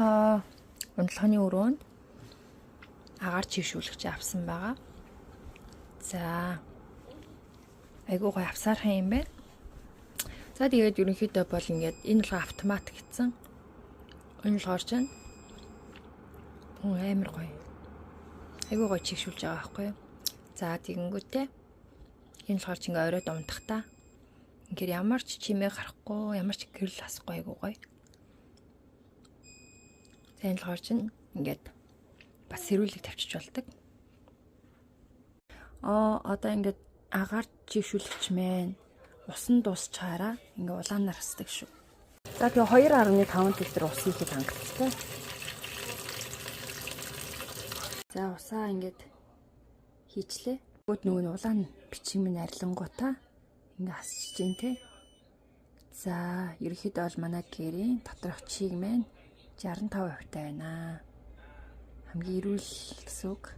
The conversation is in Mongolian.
Гэрийнхоо унтлагын өрөөнд агаар чийгшүүлэгч авсан байгаа. За, айгуу гоё авсаархан юм байна. За, тэгээд ерөнхийдөө бол ингээд энэ болохоор автомат гэсэн. Энэ болохоор чинь амар гоё. Айгуу гоё чийгшүүлж байгаа байхгүй юу? За, тэгэнгүүтээ энэ болохоор чи ингээ оройд унтахтаа ингээд ямар ч чимээ гарахгүй, ямар ч гэрэл асахгүй, айгуу гоё. За, энэ болохоор чинь ингээд бас сэрүүлэг тавьчих болдог. Аа, одоо ингээд агаар чийгшүүлэгч мэн усан дуусчаараа ингээ улаанаар хасдаг шүү. За, тэгээ 2.5 литр ус хийхэд хангалттай. За, усаа ингээд хийчлээ. Нөгөөд нөгөө нь улаан бичиг минь арилангуудаа ингээ хасчих чинь те. За, ерөнхийдөө бол манай гэрийн доторх чиг маань 65% таа байна. Хамгийн эрүүл гэсэн үг.